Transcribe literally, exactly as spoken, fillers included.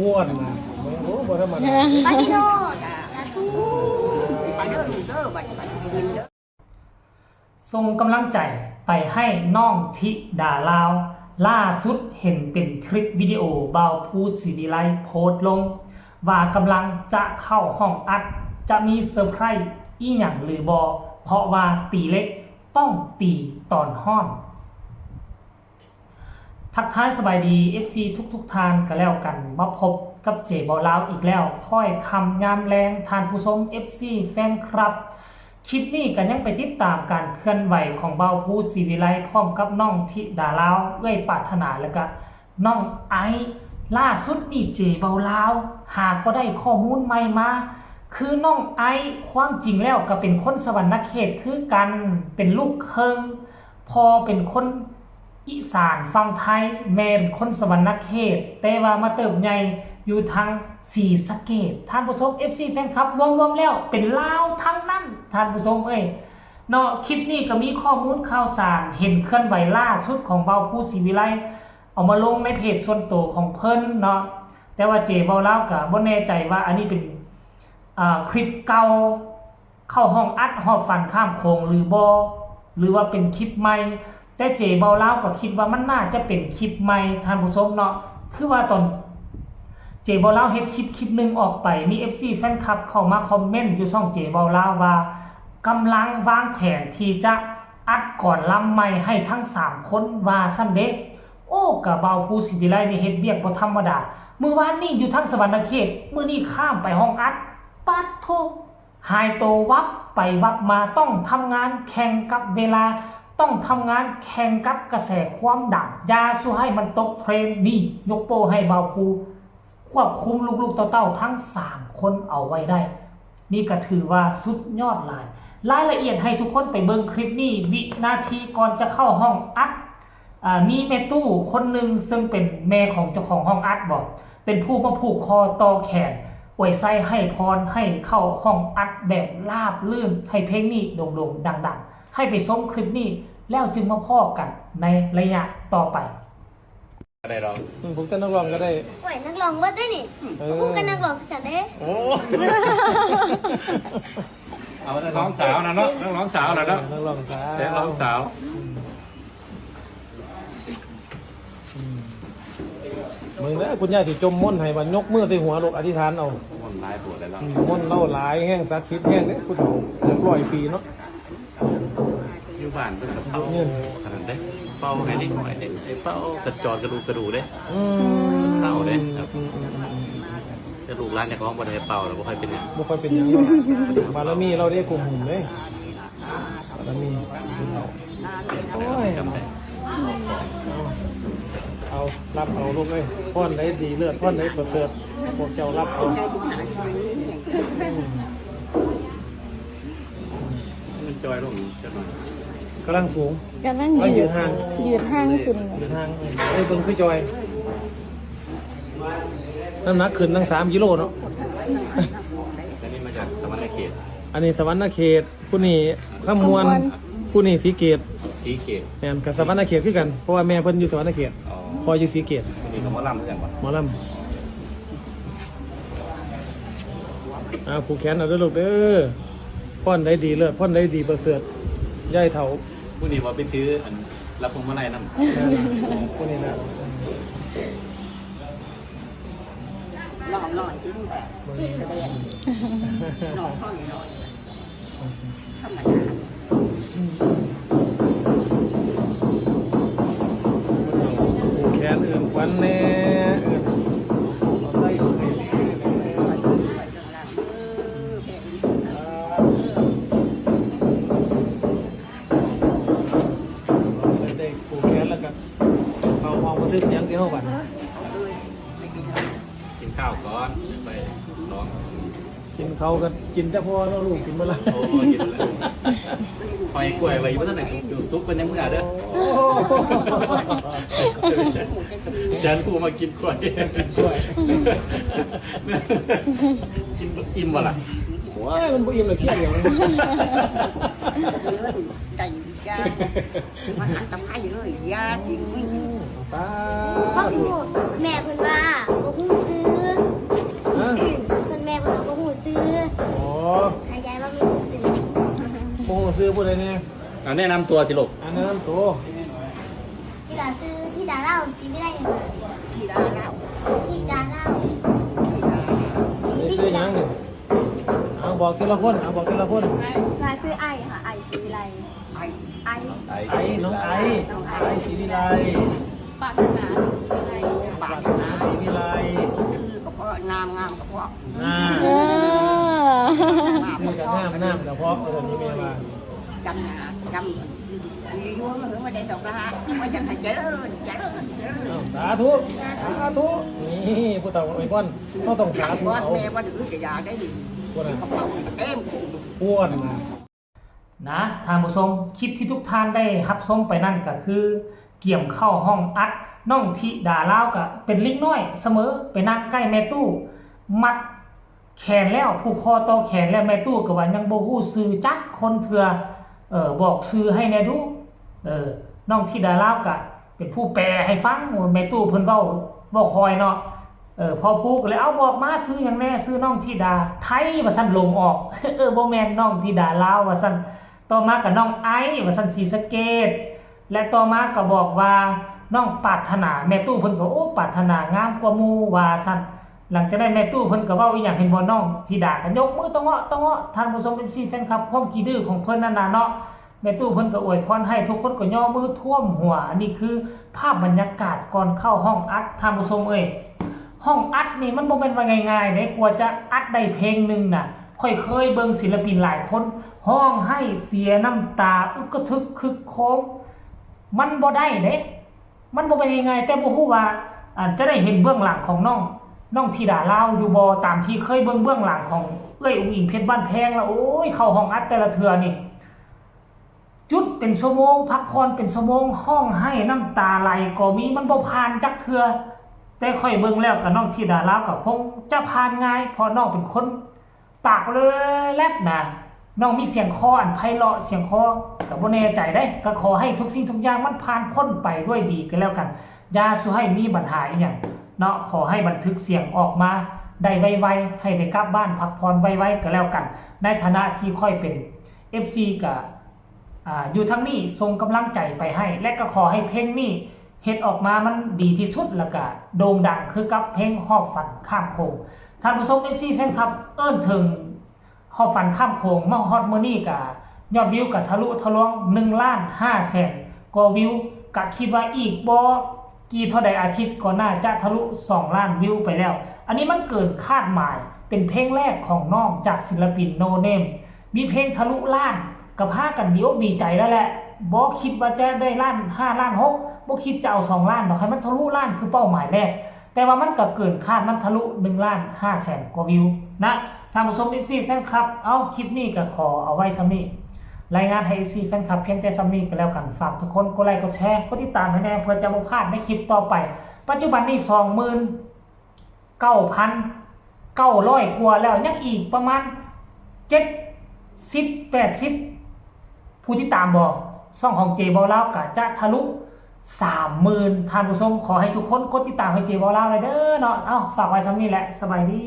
อ้วนนะ โอ้โห บ่ธรรมดา ปาจิโน สาธุ ไปเด้อลูกเด้อ บัดนี้บัดนี้ ส่งกำลังใจไปให้น้องธิดาลาว ล่าสุดเห็นเป็นคลิปวิดีโอบ่าวภูศรีวิไลโพสต์ลง ว่ากำลังจะเข้าห้องอัด จะมีเซอร์ไพรส์อีหยังหรือบ่ เพราะว่าตีเหล็กต้องตีตอนฮ้อน ทักทายสบายดี เอฟซี ทุกๆ ท่านก็แล้วกัน มาพบกับเจบ่าวลาวอีกแล้ว ค่อยค่ำยามแลง ท่านผู้ชม เอฟซี แฟนคลับ คลิปนี้ก็ยังไปติดตามการเคลื่อนไหวของบ่าวภูศรีวิไลพร้อมกับน้องธิดาลาว เอื้อยปรารถนา แล้วก็น้องไอซ์ ล่าสุดนี่เจบ่าวลาว หาก็ได้ข้อมูลใหม่มา คือน้องไอซ์ ความจริงแล้วก็เป็นคนสะหวันนะเขตคือกัน เป็นลูกครึ่ง พ่อเป็นคนอีสานฝั่งไทย แม่เป็นคนสะหวันนะเขต แต่ว่ามาเติบใหญ่อยู่ทางศรีสะเกษ ท่านผู้ชม เอฟซี แฟนคลับ รวมๆ แล้วเป็นลาวทั้งนั้น ท่านผู้ชมเอ้ย เนาะ คลิปนี้ก็มีข้อมูลข่าวสาร เห็นเคลื่อนไหวล่าสุดของบ่าวภูศรีวิไล เอามาลงในเพจส่วนตัวของเพิ่นเนาะ แต่ว่าเจบ่าวลาวก็บ่แน่ใจว่าอันนี้เป็น อ่า คลิปเก่า เข้าห้องอัดฮอดฝั่งข้ามโขงหรือบ่ หรือว่าเป็นคลิปใหม่ แต่เจบ่าวลาวก็คิดว่ามันน่าจะเป็นคลิปใหม่ ท่านผู้ชมเนาะ คือว่าตอนเจบ่าวลาวเฮ็ดคลิปคลิปหนึ่งออกไป มี เอฟซี แฟนคลับเข้ามาคอมเมนต์อยู่ช่องเจบ่าวลาวว่ากำลังวางแผนที่จะอัดกลอนลำใหม่ให้ทั้งสามคนว่าซั่นเด้ โอ้ กะบ่าวภูศรีวิไลนี่เฮ็ดเวียกบ่ธรรมดา มื้อวานนี้อยู่ทางสะหวันนะเขต มื้อนี้ข้ามไปห้องอัด ปาดโธ่ หายโตวับไปวับมา ต้องทำงานแข่งกับเวลา ต้องทำงานแข่งกับกระแสความดัง อย่าสู่ให้มันตกเทรนด์ นี่ ยกโป้ให้บ่าวภู ควบคุมลูกๆเต้าๆทั้งสามคนเอาไว้ได้ นี่ก็ถือว่าสุดยอดหลาย รายละเอียดให้ทุกคนไปเบิ่งคลิปนี้ วินาทีก่อนจะเข้าห้องอัด อ่า มีแม่ตู้คนหนึ่งซึ่งเป็นแม่ของเจ้าของห้องอัดบอก เป็นผู้มาผูกคอต่อแขน อวยไส้ให้พรให้เข้าห้องอัดแบบราบรื่น ให้เพลงนี้โด่งๆดังๆ ให้ไปชมคลิปนี้ แล้วจึงมาพ้อกันในระยะต่อไป ก็ได้ดอก อืม ผมเป็นนักร้องก็ได้ โอ้ย นักร้องเบิดเด้นี่ เออ ผมก็นักร้องคือกันเด้ โอ้ เอานักร้องสาวนะเนาะ นักร้องสาวนะเนาะ นักร้องสาว นักร้องสาว อืม มึงเด้อ คุณย่าสิจมมนต์ให้บัดยกมือใส่หัวโลด อธิษฐานเอา มนต์หลายโพดแล้ว อืม มนต์เล่าหลายแฮง ศักดิ์สิทธิ์แฮงเด้อ ผู้เฒ่าเกือบร้อยปีเนาะ อยู่บ้านเพิ่นก็เป่า เงิน ขนาดเด้ เป่าให้เด็กน้อยเด้ ไอ้เป่ากระจอดกระดูกกระดูกเด้ อืม เศร้าเด้ครับ อืม อืม อืม อืม แต่ลูกหลานเจ้าของบ่ได้เป่าแล้วบ่ค่อยเป็นหยัง บ่ค่อยเป็นหยังเนาะ บารมีเราได้กลุ่มหมู่เด้ บารมี โอ้ย จำได้ เอา เอา รับเอาลูกเอ้ย พรใดดีเลิศ พรใดประเสริฐ พวกเจ้ารับเอา อืม มันจอยลงจักหน่อย กำลังสูง กำลัง เอายื ยื ด ด ห่าง ยืดห่างขึ้น ยืดห่าง เอ้ย เบิ่งคือจอย น้ำหนักขึ้นตั้งสามกิโลเนาะ อันนี้มาจากสะหวันนะเขต อันนี้สะหวันนะเขต ผู้นี้คำม่วน คำม่วน ผู้นี้ศรีเกต ศรีเกต แม่น กับสะหวันนะเขตคือกัน เพราะว่าแม่เพิ่นอยู่สะหวันนะเขต อ๋อ พ่ออยู่ศรีเกต ผู้นี้ก็หมอลำคือกันบ่ หมอลำ อ่า ผูกแขนเอาเด้อลูกเด้อ พรใดดีเลิศ พรใดดีประเสริฐ ยายเฒ่า ผู้นี้ว่าไปถืออันรับพวงมาลัยนำ นั่นล่ะ ผู้นี้นะ หล่อหน่อยที่ลูกอะ แสดง หล่อเท่านี้หน่อย ธรรมดา ผูกแขนเอิ้นขวัญแน่ เอิ้นเอาไส้มาให้ ได้ผูกแขนแล้วก็เอาห้องบันทึกเสียงที่ห้องบัดนี้ กินข้าวก่อนไปร้อง กินเขาวก็กินแต่พ่อเนาะ ลูกกินบ่ละ โอ้ กินแล้ว หอยกล้วยไว้อยู่บ่ทันได้สุกอยู่ สุกเพิ่นยังมื้อเด้อ โอ้ อาจารย์ครูมากินกล้วย กล้วย กินอิ่มบ่ล่ะ โอ้ย มันบ่อิ่มหรอก เคี้ยวเดียว ไก่ย่าง มันอันตรายเลย อย่ากิน สาธุ แม่เพิ่นว่าบ่ฮู้ซื้อ พูดอะไรเนี่ย อ่ะแนะนำตัวสิลูก อันนั้นตัว ที่ดาซื้อที่ดาเล่าชีวิตได้ยังไง ที่ดาเล่า ที่ดาเล่า ที่ดา นี่ชื่อหยังเนี่ยเอาบอกทีละคนเอาบอกทีละคน ลาซื้อไอค่ะ ไอซีวิไล ไอ ไอ ไอ้น้องไอ้ไอ้ศรีวิไล ปรารถนาชีวิตไล ปรารถนา ศรีวิไล ชื่อกระเพาะนามงามกระเพาะ อ่า เออ มาก ชื่อกับน้ำน้ำกระเพาะเออนี่แม่ว่า จำหนาจำอยู่มาถึงมาได้ดอกละว่าจะให้เจริญเจริญเจริญ อ้าวสาธุสาธุนี่ผู้เฒ่าอวยพรเขาต้องสาธุ ว่า เอา แม่ว่าดื้อจะอยากได้ดี พวกนั้น กระเป๋าเต็ม พวกนั้น นะท่านผู้ชมคลิปที่ทุกท่านได้รับชมไปนั่นก็คือเกี่ยมเข้าห้องอัดน้องธิดาลาวก็เป็นลิงน้อยเสมอไปนั่งใกล้แม่ตู้มัดแขนแล้วผูกคอต่อแขนแล้วแม่ตู้ก็ว่ายังบ่ฮู้ชื่อจักคนเทื่อเออบอกชื่อให้แน่ดูเออน้องธิดาลาวก็เป็นผู้แปลให้ฟังแม่ตู้เพิ่นเว้าบ่ค่อยเนาะ เออพอผูกเลยเอาบอกมาชื่อหยังแน่ชื่อน้องธิดาไทยว่าซั่นลงออก เออบ่แม่นน้องธิดาลาวว่าซั่นต่อมากับน้องไอซ์ว่าซั่นศรีสะเกษและต่อมาก็บอกว่าน้องปรารถนาแม่ตู้เพิ่นก็โอ้ปรารถนางามกว่าหมู่ว่าซั่นหลังจากนั้นแม่ตู้เพิ่นก็เว้าอีหยังเห็นบ่น้องธิดาก็ยกมือตะเงาะตะเงาะท่านผู้ชมเอฟซีแฟนคลับความขี้ดื้อของเพิ่นนั่นน่ะเนาะ แม่ตู้เพิ่นก็อวยพรให้ทุกคนก็ย่อมือท่วมหัว อันนี้คือภาพบรรยากาศก่อนเข้าห้องอัดท่านผู้ชมเอ้ยห้องอัดนี่มันบ่แม่นว่าง่ายๆเด้กว่าจะอัดได้เพลงหนึ่งน่ะค่อยเคยเบิ่งศิลปินหลายคนร้องไห้เสียน้ำตาอึกกระทึกคึกโครมมันบ่ได้เด้มันบ่แม่นง่ายๆแต่บ่ฮู้ว่าอ่าจะได้เห็นเบื้องหลังของน้องน้องธิดาลาวอยู่บ่ตามที่เคยเบิ่งเบื้องหลังของเอื้อยอุ๋งอิ๋งเพชรบ้านแพงแล้วโอ้ยเข้าห้องอัดแต่ละเทื่อนี่ จุดเป็นชั่วโมงพักผ่อนเป็นชั่วโมงร้องไห้น้ำตาไหลก็มีมันบ่ผ่านจักเทื่อแต่ข้อยเบิ่งแล้วก็น้องธิดาลาวก็คงจะผ่านง่ายเพราะน้องเป็นคนปากแลบนะน้องมีเสียงคออันไพเราะเสียงคอก็บ่แน่ใจเด้ก็ขอให้ทุกสิ่งทุกอย่างมันผ่านพ้นไปด้วยดีก็แล้วกันอย่าสู่ให้มีปัญหาอีหยังเนาะขอให้บันทึกเสียงออกมาได้ไวๆให้ได้กลับบ้านพักผ่อนไวๆก็แล้วกันในฐานะที่ข้อยเป็น เอฟซี ก็ อ่าอยู่ทางนี้ส่งกำลังใจไปให้ และก็ขอให้เพลงนี้เฮ็ดออกมามันดีที่สุดแล้วก็โด่งดังคือกับเพลงฮอบฝันข้ามโขงท่านผู้ชม เอฟซี แฟนคลับเอิ้นถึงฮอบฝันข้ามโขงมาฮอดมื้อนี้ก็ยอดวิวก็ทะลุทะลวงหนึ่งล้านห้าแสนกว่าวิวก็คิดว่าอีกบ่กี่เท่าใดอาทิตย์ก็น่าจะทะลุสองล้านวิวไปแล้ว อันนี้มันเกินคาดหมายเป็นเพลงแรกของน้องจากศิลปิน No Name มีเพลงทะลุล้านก็พากันดีอกดีใจแล้วแหละบ่คิดว่าจะได้ล้านห้าล้านหกบ่คิดจะเอาสองล้านดอกให้มันทะลุล้านคือเป้าหมายแรก แต่ว่ามันก็เกินคาดมันทะลุหนึ่งล้านห้าแสนกว่าวิวนะท่านผู้ชม เอฟซี แฟนคลับ เอ้าคลิปนี้ก็ขอเอาไว้ส่ำนี้รายงานให้ เอฟซี แฟนคลับเพียงแต่ส่ำนี้ก็แล้วกันฝากทุกคนกดไลค์กดแชร์กดติดตามให้แน่เพื่อจะบ่พลาดในคลิปต่อไป ปัจจุบันนี้สองหมื่น เก้าพันเก้าร้อยกว่าแล้วยังอีกประมาณเจ็ดสิบแปดสิบผู้ติดตามบ่ช่องของเจเบาลาวก็จะทะลุสามหมื่นท่านผู้ชมขอให้ทุกคนกดติดตามให้เจเบาลาวเลยเด้อเนาะเอ้าฝากไว้ส่ำนี้แหละสบายดี